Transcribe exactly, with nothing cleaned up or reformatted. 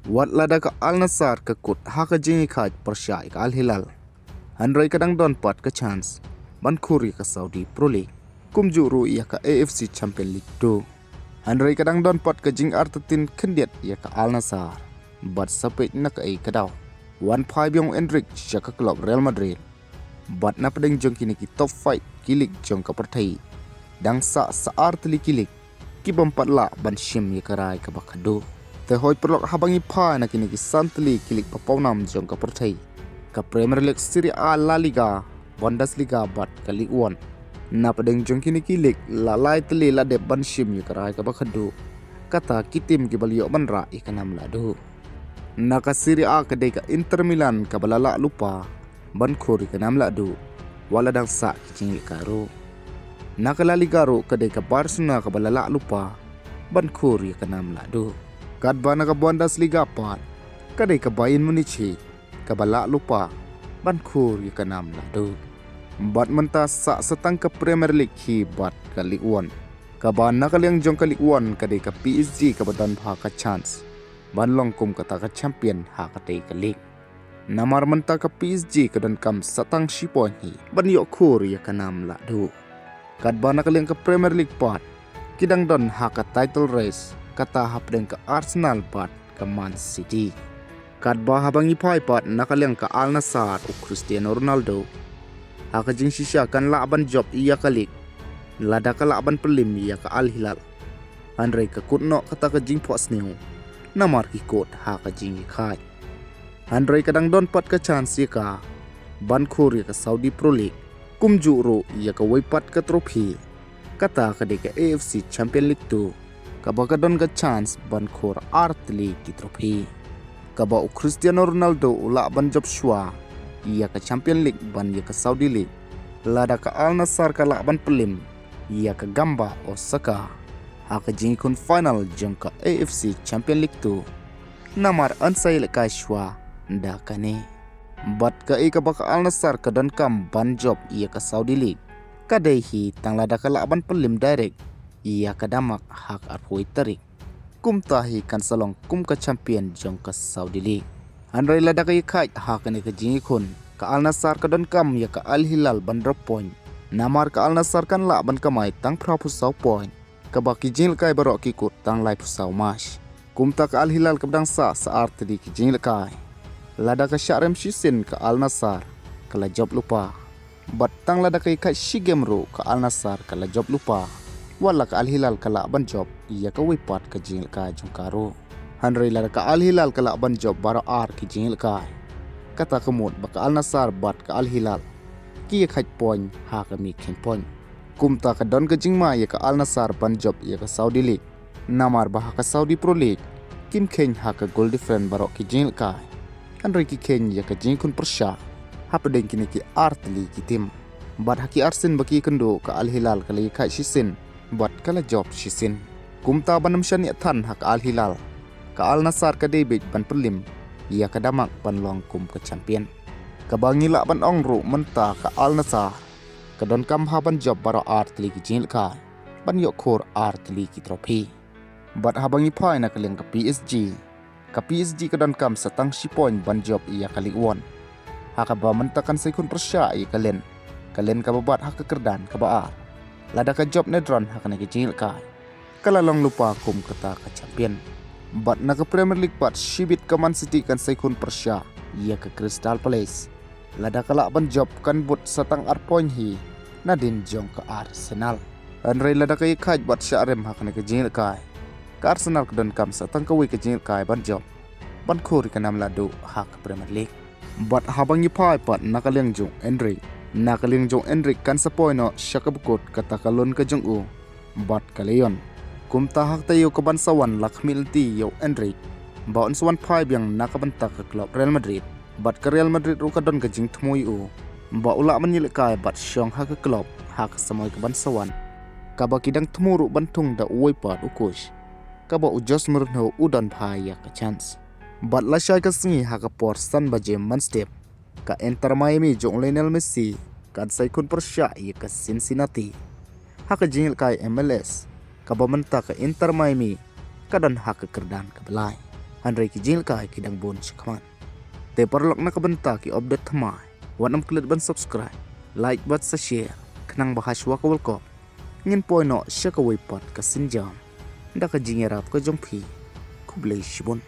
Wat lada ka Al Nassr ka kut ha ka jingïakhaid pyrshah ïa ka Al Hilal, hynrei ka dang don pat ka chance ban khur ïa ka Saudi Pro League, kumjuh ruh ïa ka A F C Champion League two. Hynrei ka dang don pat ka jingartatien khyndiat ïa ka Al Nassr. Bad sa peit na kaei ka daw, wan phai biang u Endrick sha ka club Real Madrid. Bad na pdeng jong kine ki top flight ki league jong ka pyrthei, dang sah sa ar tylli ki league ki bym pat lah ban shim ïa ka rai kaba khadduh. Te hooid paralok, haba ngi phai na kine ki san tylli ki league ba pawnam jong ka pyrthei, ka Premier League, Serie A, La Liga, Bundesliga bad ka Ligue One, na pdeng jong kine ki league la lai tylli la dep ban shim ïa ka rai kaba khadduh. Kata ki team kiba la ïoh ban rah ïa ka nam lahduh. Na ka Serie A ka dei ka Inter Milan kaba la lah lypa ban khur ïa ka nam lahduh, wat la dang sah ki jingïalehkai ruh. Na ka La Liga ruh ka dei ka Barcelona kaba la lah lypa ban khur ïa ka nam lahduh. Katba na ka Bundesliga pat ka dei ka Bayern Munich hi kaba lah lypa ban khur ïa ka nam lahduh. Bad mynta sah sa tang ka Premier League hi bad ka Ligue One, kaba na ka liang jong ka Ligue One ka dei ka P S G kaba don bha ka chance ban long kum kata ka champion ha katei ka league. Namar mynta ka P S G ka donkam sa tang shi point hi ban ïoh khur ïa ka nam lahduh. Katba na ka liang ka Premier League pat ki dang don ha ka title race, kata hapdeng ka Arsenal bad ka Man City. Katba haba ngi phai pat na ka liang ka Al Nassr, u Cristiano Ronaldo ha ka jingshisha kan lah ban jop ïa ka league lada ka lah ban pynlem ïa ka Al Hilal. Hynrei ka kut noh kata ka jingphohsniew namar ki kut ha ka jingïakhaid. Hynrei ka dang don pat ka chance ïa ka ban khur ïa ka Saudi Pro League, kumjuh ruh ïa kawei pat ka trophy, kata ka dei ka A F C Champion League two, kaba ka don ka chance ban khur ar tylli ki trophy. Kaba u Cristiano Ronaldo u lah ban jop shuwa ïa ka Champion League bad ïa ka Saudi League lada ka Al Nassr ka lah ban pynlem ïa ka Gamba Osaka ha ka jingïakhun final jong ka A F C Champion League two. Namar yn sa ïalehkai shuwa da kane. Bad kaei kaba ka Al Nassr ka donkam ban jop ïa ka Saudi League, ka dei hi tang lada ka lah ban pynlem direct ïa ka Dammam ha ka arphew tarik. Kumta hi kan sa long kum ka champion jong ka Saudi League. Hynrei lada ka ïakhaid ha kane ka jingïakhun, ka Al Nassr ka donkam ïa ka Al Hilal ban drop point. Namar ka Al Nassr kan lah ban kamai tang phraphew saw point, kaba ki jingïalehkai baroh ki kut tang laiphew saw match. Kumta ka Al Hilal kaba dang sah sa ar tylli ki jingïalehkai, lada ka shah rem shisien ka Al Nassr ka la jop lypa. Bad tang lada ka ïakhaid shi game ruh ka Al Nassr ka la jop lypa, wat la ka Al Hilal ka lah ban jop ïa kawei pat ka jingïalehkai jong ka ruh. Hynrei lada ka Al Hilal ka lah ban jop baroh ar ki jingïalehkai, kata ka mut ba ka Al Nassr bad ka Al Hilal ki ïakhaid point ha ka mih kheiñ point. Kumta ka don ka jingma ïa ka Al Nassr ban jop ïa ka Saudi League. Namar ba ha ka Saudi Pro League kim kheiñ ha ka goal difference baroh ki jingïalehkai, hynrei ki kheiñ ïa ka jingïakhun pyrshah hapdeng kine ki ar tylli ki team. Bad ha ki arsien ba ki ïakynduh ka Al Hilal ka la ïakhaid shisien bad ka la jop shisien. Kumta ban ym shaniah than ha ka Al Hilal, ka Al Nassr ka dei beit ban pynlem ïa ka Dammam ban long kum ka champion. Kaba ngi lah ban ong ruh mynta ka Al Nassr ka donkam ha ban jop baroh ar tylli ki jingïalehkai ban ïoh khur ar tylli ki trophy. Bad haba ngi phai na ka liang ka P S G, ka P S G ka donkam sa tang shi point ban jop ïa ka Ligue One, ha kaba mynta kan sa ïakhun pyrshah ïa ka Lens, ka Lens kaba bat ha ka kyrdan kaba ar. Lada ka jop ne draw ha kane ka jingïalehkai, ka la long lypa kum kata ka champion. Bad na ka Premier League pat shibit ka Man City kan sa ïakhun pyrshah ïa ka Crystal Palace. Lada ka lah ban jop kan bud sa tang ar point hi nadien jong ka Arsenal. Hynrei lada ka ïakhaid bad shah rem ha kane ka jingïalehkai, ka Arsenal ka donkam sa tang kawei ka jingïalehkai ban jop ban khur ïa ka nam lahduh ha ka Premier League. Bad haba ngi phai pat na ka liang jong Endrick, na ka liang jong Endrick kan sa poi noh sha kaba kut kata ka loan ka jong u bad ka Lyon. Kumta ha kata ïa u ka ban sa wan la khmih lynti ïa u Endrick ba un sa wan phai biang na ka bynta ka club Real Madrid. Bad ka Real Madrid ruh ka don ka jingthmu ïa u ba u lah ban ïalehkai bad shong ha ka club ha ka samoi ka ban sa wan, kaba ki dang thmu ruh ban thung da uwei pat u coach, kaba u Jose Mourinho u don bha ïa ka chance. Bad lashai ka sngi ha ka por san baje mynstep, ka Inter Miami jong u Lionel Messi kan sa ïakhun pyrshah ïa ka Cincinnati ha ka jingïalehkai M L S, kaba mynta ka Inter Miami ka don ha ka kyrdan kaba lai. Hynrei ki jingïalehkai ki dang bun shakhmat. Te paralok, na ka bynta ki update thymmai, wat nym klet ban subscribe, like bad sa share, khnang ba hashwa ka World Cup ngin poi noh sha kawei pat ka sienjam. Da ka jingïarap ka jong phi, khublei shibun.